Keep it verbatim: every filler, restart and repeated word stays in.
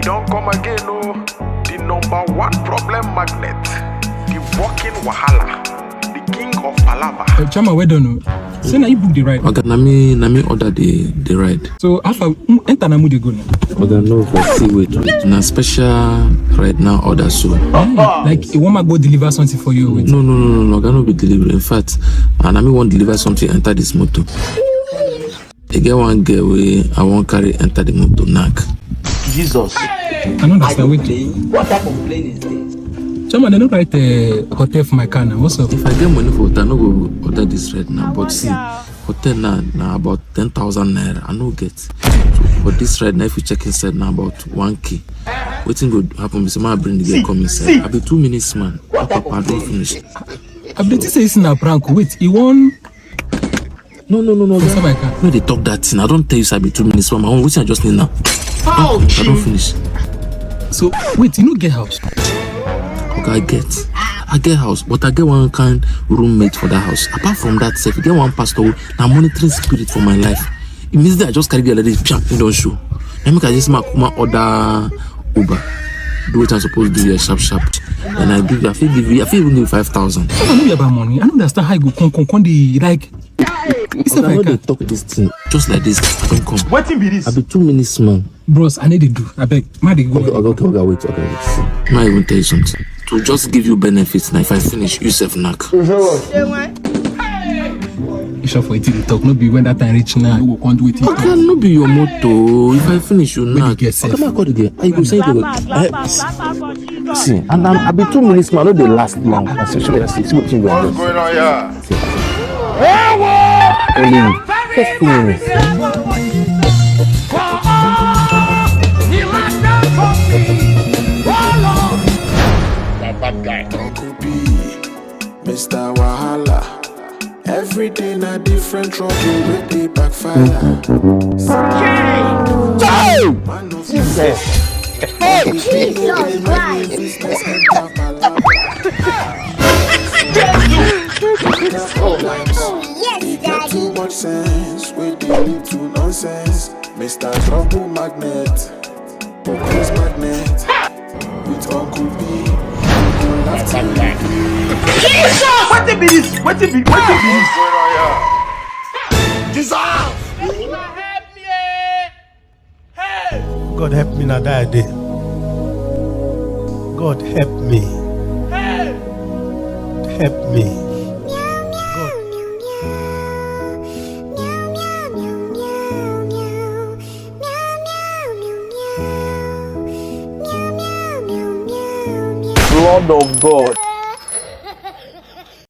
Don't come again, oh. The number one problem magnet, the working wahala, the king of palava. Uh, Chama, well done. Oh. Say now you book the ride. Okay, na me, na me order the the ride. So how far? Mm, enter na mu dey go now. Okay, no, but see wait, wait. Na special ride now order so. Like a woman go deliver something for you. Wait. No, no, no, no, no. I no be delivery. In fact, and I me wan deliver something enter this motor. E get one girl wey I wan carry enter the motor knack. Jesus. I no understand. Wait. What type of plane is this? Someone they no write a hotel for my car now. What's up? If I get money for hotel, I no go order this right now. But see, hotel now na about ten thousand naira. I no get. So for this right now, if you check inside now about one k. Wetin go happen be say ma bring the girl come inside. I be two minutes man. What type of plane is this? I be think say it's na prank. Wait, you wan No, no, no, no. Inside my car. No, they talk that thing. I don't tell you, say I be two minutes from my own. Wetin I just need now. I don't finish. So wait, you no get house? Okay, I get. I get house, but I get one kind roommate for that house. Apart from that, sef, I get one pastor wey na monitoring spirit for my life. Immediately I just carry the other day, piam, he don show. I make I just ma ma order Uber. Do what I'm supposed to do here, sharp sharp. And I give you, I fit give you, I fit even give you five thousand. I no be about money. I no understand how you go come come come dey like. It's not like I talk this thing just like this. I don't come. Wetin be this? I be two minutes man. Bros, I need to do. I beg. Ma dey go. Okay, okay, okay, wait, okay, wait. Ma even tell you something. To just give you benefits now. If I finish, you sef knack. You sure for wetin you talk? No be when that time reach now. You go come do wetin you talk. Okay, no be your motor. If I finish, you knack. Get safe. Okay, ma call again. I go say you go. See, and I'm, I be two minutes man. No dey last long. I say, see wetin you go do. What's going on here? Only you. Just two minutes. That bad guy. Uncle B, Mister Wahala. Every day na different trouble wey dey backfire. Hey! Jesus! Hey! Jesus Christ! Oh my God. Yes, Daddy. Too much sense wey dey lead to nonsense. Mister Trouble Magnet, Focus Magnet, with Uncle B. You go laugh till you cry. Jesus! Wetin be this? Wetin be, wetin be this? Jesus! God help me na die day. God help me. Help me. God. Blood of God.